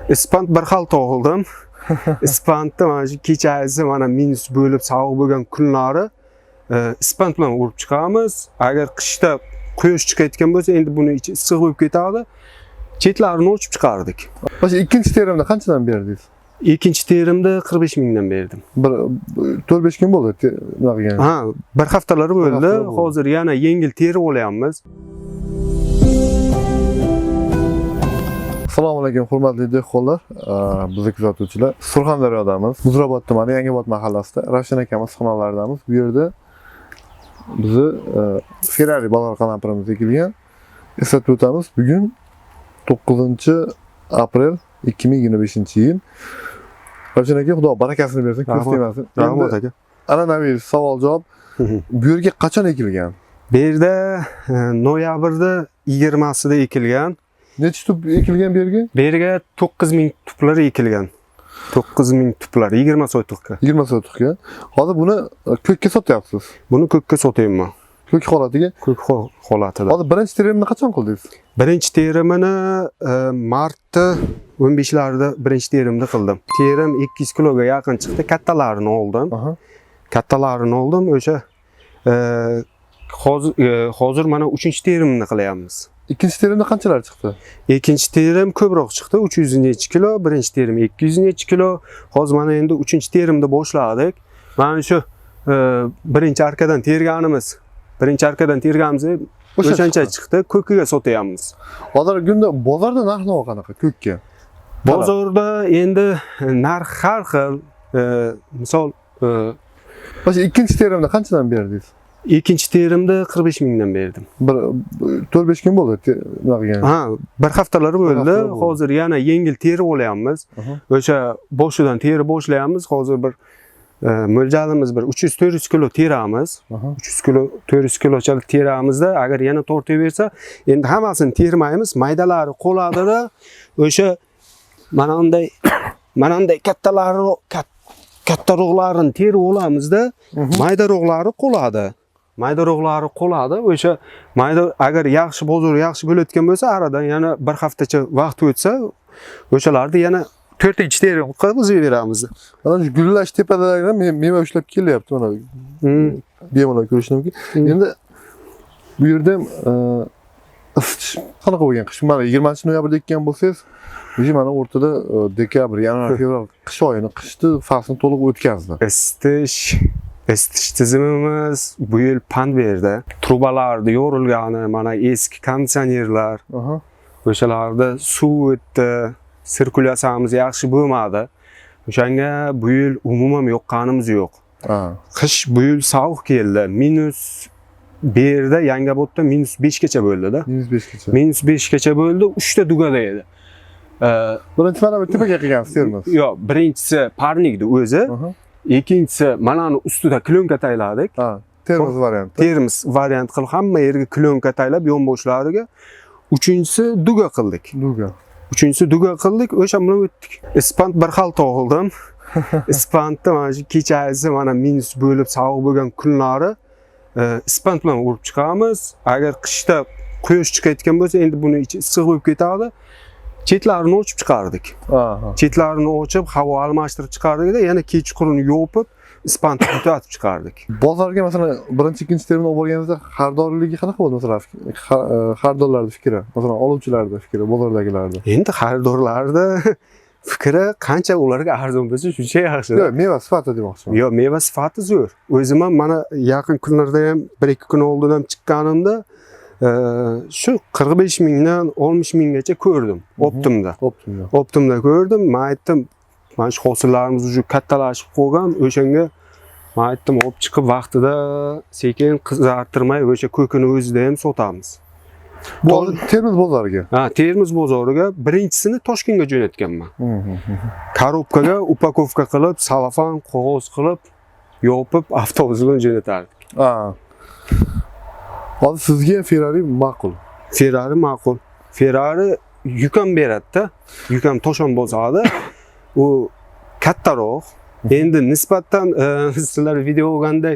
Ispant bir xalta oldim. Ispantni mana shu kechasi mana minus bo'lib sovuq bo'lgan kunlari ispant bilan urib chiqamiz. Agar qishda quyosh chiqayotgan bo'lsa, endi buni ichi issiq bo'lib ketadi. Chetlarini ochib chiqardik. O'sha ikkinchi terimda qanchadan berdingiz? Ikkinchi terimda 45 mingdan berdim. Bir 4-5 kun bo'ldi nima qilgan. Ha, bir haftalar bo'ldi. Haftalar bo'ldi. Hozir yana yengil terib olyapmiz. Assalomu alaykum hurmatli dehqonlar, bizni kuzatuvchilar. Surxondaryodamiz. Muzrabot tumani Yangiobod mahallasida Ravshan akamiz xonalaridamiz. Bu yerda bizni Ferrari bolalar qalampirimiz ekilgan. Eslatib o'tamiz, bugun 9 aprel 2025-yil. Ravshan aka, Xudo barakasini bersin, ko'z Rahmat. tegmasin. Rahmat Endi aka. an'anaviy savol javob. Bu yerga qachon ekilgan? Bu yerda noyabrda 20sida ekilgan. Necha tup ekilgan bu yerga? Bu yerga 9000 tuplar ekilgan. 9000 tuplar 20 sotixga. 20 sotixga. Hozir buni ko'kka sotyapsiz. Buni ko'kka sotyapman. Ko'k holatiga. Ko'k holatida. Hozir birinchi terimni qachon qildingiz? Birinchi terimini martda 15larida birinchi terimni qildim. Terim 200 kiloga yaqin chiqdi. Kattalarini oldim. Kattalarini oldim. O'sha hozir mana 3-terimni qilyapmiz. Ikkinchi terimda qanchalar chiqdi? Ikkinchi terim ko'proq chiqdi, 300 nechi kilo, birinchi terim 200 nechi kilo. Hozir mana endi 3-terimni boshladik. Mana shu birinchi arkadan terganimiz, birinchi arkadan terganimiz O'sha o'shancha chiqdi. chiqdi, ko'kiga sotyapmiz. Hozirgi kunda bozorda narx-navo qanaqa ko'kka? Bozorda endi narx har xil, misol O'sha ikkinchi terimda qanchadan berdingiz? Ikkinchi terimda 45 mingdan berdim. Bir 4-5 kun bo'ldi nima qilgan. Ha, bir haftalar bo'ldi. Haftalar bo'ldi. Hozir yana yengil terib olyapmiz. O'sha boshidan terib boshlayapmiz. Hozir bir mo'ljalimiz bir 300-400 kilo teramiz. 300 kilo, 400 kilochalik teramizda, agar yana tortaversa, endi hammasini termaymiz, maydalari qoladida, o'sha mana unday mana unday kattalari kattaroqlarini terib olamizda, maydaroqlari qoladi. Maydaroqlari qoladi. O'sha mayda agar yaxshi bozor yaxshi bo'layotgan bo'lsa, aradan yana bir haftacha vaqt o'tsa, o'shalarni yana 4-terim qilib beramiz. Mana shu gullash tepadalaridan meva ushlab kelyapti mana. Bemalol ko'rish mumkin. Endi bu yerda ham isitish qanaqa bo'lgan qish? Mana 20 noyabrda ekkan bo'lsangiz, уже mana o'rtada dekabr, yanvar, fevral qish oyini, qishni faslini to'liq o'tkazdi. Isitish tizimimiz bu yil pand berdi. Trubalarni yorilgani, mana eski konditsionerlar, o'shalarda suv o'tdi, sirkulyatsiyamiz yaxshi bo'lmadi. O'shanga bu yil umuman yoqqanimiz yo'q. Qish bu yil sovuq keldi. Minus bu yerda Yangiobodda -5 gacha bo'ldi-da. Minus 5 gacha. -5 gacha bo'ldi, 3 ta dugada edi. Birinchi mana bu tepaga qilgansiz termiz. Yo'q, birinchisi parnikni o'zi, ikkinchisi manani ustida klyonka tayladik. Ha, termiz varianti. Termiz variant qilib hamma yerga klyonka taylab yonboshlariga. Uchinchisi duga qildik. Duga. Uchinchisi duga qildik, o'sha bilan o'tdik. Ispant bir xalta oldim. Ispantni mana shu kechasi mana minus bo'lib sovuq bo'lgan kunlari ispant bilan urib chiqamiz. Agar qishda quyosh chiqayotgan bo'lsa, endi buni ichi issiq bo'lib ketadi. Chetlarini ochib chiqardik. Chetlarini ochib, havo almashtirib chiqardikda, yana kechqurun yopib, ispantni tutatib chiqardik. Bozorga masalan birinchi, ikkinchi terimni olib borganingizda xaridorligi qanaqa bo'ldi masalan xaridorlarning fikri, masalan oluvchilarning fikri, bozordagilarning. Endi xaridorlarni fikri qancha ularga arzon bo'lsa shuncha yaxshi. Yo'q, meva sifati demoqchiman. Yo'q, meva sifati zo'r. O'zim ham mana yaqin kunlarda ham 1-2 kun oldin ham chiqqanimda shu 45 mingdan 60 minggacha ko'rdim optimda. Optimda. Optimda ko'rdim. Men aytdim, mana shu hosillarimiz уже kattalashib qolgan, o'shanga men aytdim, olib chiqib vaqtida sekin qizartirmay o'sha ko'kini o'zida ham sotamiz. Bu hozir Termiz bozoriga. Ha, Termiz bozoriga birinchisini Toshkentga jo'natganman. Korobkaga upakovka qilib, salafan qog'oz qilib, yopib avtobus bilan jo'natardik. Ha. Hozir sizga Ferrari ma'qul. Ferrari ma'qul. Ferrari yuk ham beradi-da. Yuk ham tosh ham bosadi. U kattaroq. Endi nisbatan sizlar video olganday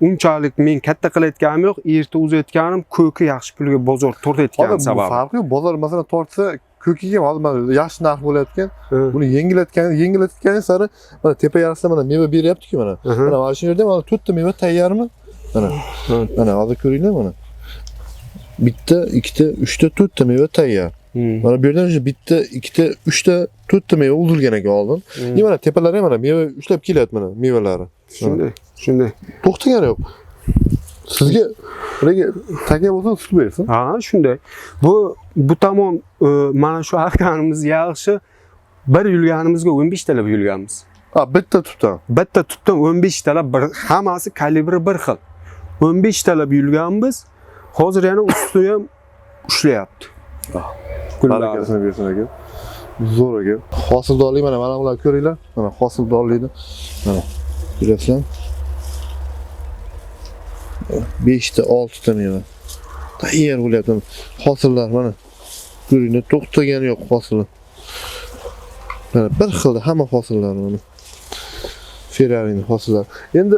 unchalik men katta qilayotganim yo'q, erta uzayotganim ko'ki yaxshi pulga bozor tortayotgani Hozir bu sababi. farqi yo'q. Bozor masalan tortsa Ko'kiga hozir mana yaxshi narx bo'layotgan. Ha. Buni yengillatgan sari mana tepa yarasida mana meva beryapti-ku mana. Aha. Mana shu yerda mana to'rtta meva tayyormi? Mana. Ha. Mana hozir ko'ringlar mana. Bitta, ikkita, uchta, to'rtta meva tayyor. Mana bu yerdan o'sha bitta, ikkita, uchta, to'rtta meva uzilgan ekan oldin. Mana tepalari ham mana meva ushlab kelyapti mana mevalari. Shunday, shunday. To'xtagani yo'q. Sizga bularga taka bo'lsin, sut bersin. Ha, shunday. Bu tomon mana shu arkanimiz yaxshi. Bir yulganimizga 15 talab yulganmiz. Ha, bitta tupdan. Bitta tupdan 15 talab bir hammasi kalibri bir xil. 15 talab yulganmiz. Hozir yana usti ham ushlayapti. Gullari. Barakasini bersin aka. Zo'r aka. Hosildorlik mana bular ko'ringlar. Mana hosildorlikni mana ko'rasizlar. 5 ta, 6 ta meva. Tayyor bo'lyapti. Hosillar mana. Ko'ringlar, to'xtagani yo'q hosili. Mana bir xilda hamma hosillar mana. Ferrari'ning hosillari. Endi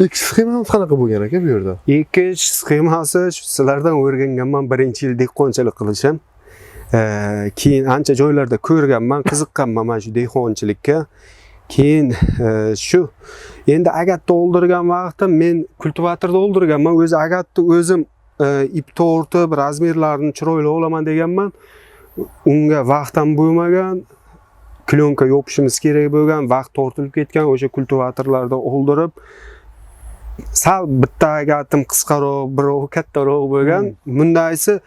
ekish sxemamiz qanaqa bo'lgan aka bu yerda? Ekish sxemasi shu sizlardan o'rganganman birinchi yil dehqonchilik qilishim. Keyin ancha joylarda ko'rganman, qiziqqanman mana shu dehqonchilikka. Keyin shu endi agatni oldirgan vaqtim men kultivatorda oldirganman. O'zi agatni o'zim ip tortib, razmerlarini chiroyli olaman deganman. Unga vaqt ham bo'lmagan. Plyonka yopishimiz kerak bo'lgan, vaqt tortilib ketgan. O'sha kultivatorlarda oldirib sal bitta agatim qisqaroq, birovi kattaroq bo'lgan. Bundaysi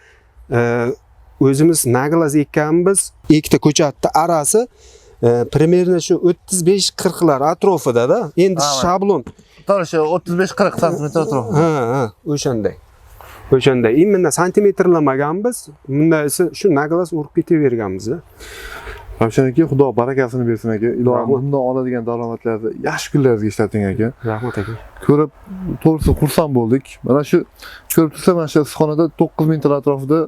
o'zimiz naglaz ekkanmiz. Ikkita ko'chatni arasi примерно shu 35-40lar atrofida-da. Endi shablon. To'g'ri, shu 35-40 sm atrofida. Ha, o'shanday. O'shanday. Именно santimetrlamaganmiz. Bundaysi shu naglaz urib ketaverganmiz-da. Ravshan aka, Xudo barakasini bersin aka. Ilohim Rahmat. bundan oladigan daromadlarni yaxshi kunlaringizga ishlating aka. Rahmat aka. Ko'rib, to'g'risi xursand bo'ldik. Mana shu ko'rib tursa, mana shu issiqxonada 9000 ta atrofida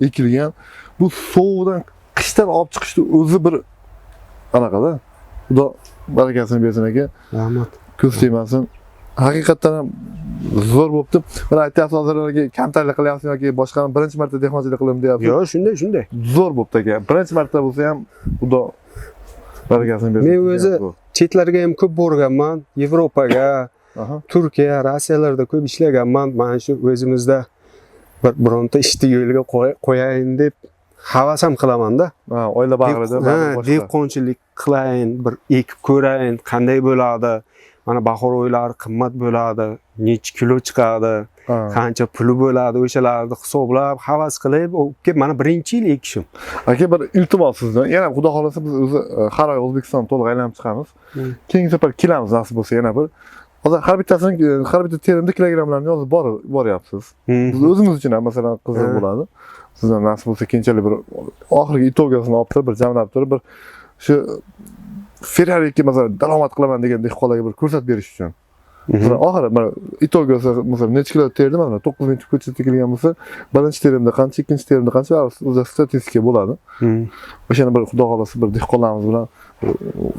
ekilgan. Bu sovuqdan, qishdan olib chiqishni o'zi bir anaqada. Xudo barakasini bersin aka. Rahmat. Ko'z tegmasin. Haqiqatdan ham zo'r bo'libdi. Mana aytyapsiz hozir aka, kamtarlik qilyapsiz yoki boshqa birinchi marta dehqonchilik qildim deyapsiz. Yo'q, shunday, shunday. Zo'r bo'libdi aka. Birinchi marta bo'lsa ham Xudo barakasini bersin. Men o'zi chetlarga ham ko'p borganman, Yevropaga, Turkiya, Rossiyalarda ko'p ishlaganman. Mana shu o'zimizda bir bironta ishni yo'lga qo'yayin deb havas ham qilaman-da. Ha, oila bag'rida, Dehqonchilik qilayin, bir ekib ko'rayin, qanday bo'ladi. Mana bahor oylari qimmat bo'ladi, necha kilo chiqadi, qancha puli bo'ladi, o'shalarni hisoblab, havas qilib, kelib mana birinchi yil ekishim. Aka, bir iltimos sizdan. Yana Xudo xolasa biz o'zi har oy O'zbekistonni to'liq aylanib chiqamiz. Keyingi safar kelamiz nasib bo'lsa yana bir. Hozir har bittasini, har bitta terimda kilogrammlarni yozib boryapsiz. Biz o'zimiz uchun ham masalan qiziq bo'ladi. Sizdan nasib bo'lsa keyinchalik bir oxirgi itogasini olib turib, bir jamlab turib, bir shu Ferrariga masalan daromad qilaman degan dehqonlarga bir ko'rsatib berish uchun. Masalan, oxiri mana itogosi masalan necha kilo terdi, masalan 9000 tup ko'chat ekilgan bo'lsa, birinchi terimda qancha, ikkinchi terimda qancha, o'zi statistika bo'ladi. O'shani bir Xudo xolasa bir dehqonlarimiz bilan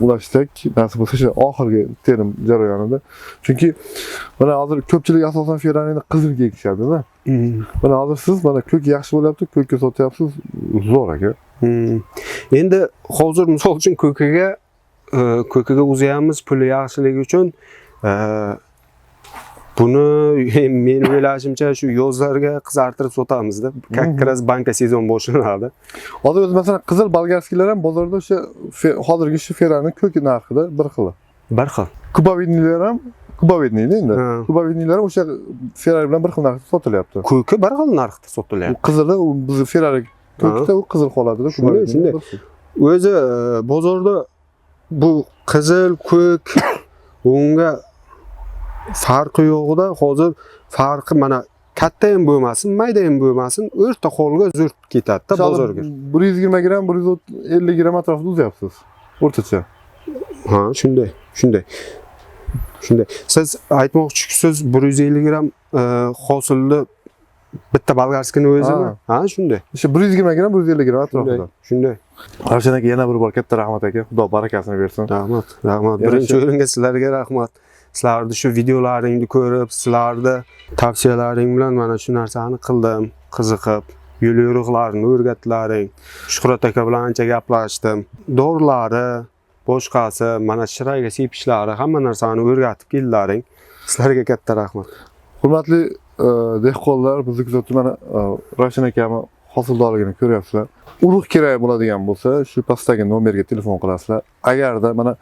ulashsak, nasib bo'lsa o'sha oxirgi terim jarayonida. Chunki mana hozir ko'pchilik asosan Ferrari'ni qizilga ekishadi-da. Mana hozir siz mana ko'k yaxshi bo'lyapti, ko'kka sotyapsiz, zo'r aka. Endi hozir misol uchun ko'kiga uzayamiz puli yaxshiligi uchun. Buni men o'ylashimcha shu yozlarga qizartirib sotamizda. Как раз banka sezon boshlanadi. Hozir o'zi masalan qizil bolgarskiylar ham bozorda o'sha hozirgi shu Ferrari'ning ko'k narxida bir xil. Bir xil. Kubovидныйlar ham, kubovидныйda endi. Kubovидныйlar ham o'sha Ferrari bilan bir xil narxda sotilyapti. Ko'ki bir xil narxda sotilyapti. U qizili, u bizni Ferrari ko'kda u qizil qoladida. Shunday, shunday. O'zi bozorda bu qizil, ko'k unga farqi yo'qda. Hozir farqi mana katta ham bo'lmasin, mayda ham bo'lmasin, o'rta qo'lga zo'r ketadi-da bozorga. 120 gram, 150 gram atrofida uzyapsiz. O'rtacha. Ha, shunday, shunday. Shunday. Siz aytmoqchisiz 150 gram hosilni bitta bolgarskini o'zimi? Ha, shunday. O'sha 120 gram, 150 gram atrofida. Shunday. Ravshan aka, yana bir bor katta rahmat aka. Xudo barakasini bersin. Rahmat, rahmat. Birinchi o'ringa sizlarga rahmat. Sizlarni shu videolaringni ko'rib, sizlarni tavsiyalaring bilan mana shu narsani qildim, qiziqib, Yo'l yo'riqlarini o'rgatdilaring. Shuhrat aka bilan ancha gaplashdim. Dorilari, boshqasi, mana shiraga sepishlari, hamma narsani o'rgatib keldilaring. Sizlarga katta rahmat. Hurmatli dehqonlar, bizni kuzatib mana Ravshan akami hosildorligini ko'ryapsizlar. Urug' kerak bo'ladigan bo'lsa, shu pastdagi nomerga telefon qilasizlar. Agarda mana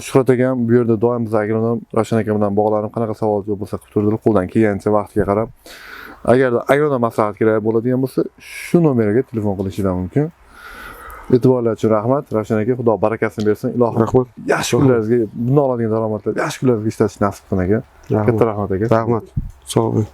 Shuhrat akam bu yerda doim biz agronom Ravshan aka bilan bog'lanib, qanaqa savol javob bo'lsa qilib turdilar, qo'ldan kelgancha vaqtiga qarab. Agarda agronom maslahat kerak bo'ladigan bo'lsa, shu nomerga telefon qilishingiz mumkin. E'tiborlar uchun rahmat. Ravshan aka, Xudo barakasini bersin. Ilohim Rahmat. yaxshi kunlaringizga, bundan oladigan daromadlar yaxshi kunlaringizga ishlatish nasib qilsin aka. Rahmat. Katta rahmat aka. Rahmat. Sog' bo'ling.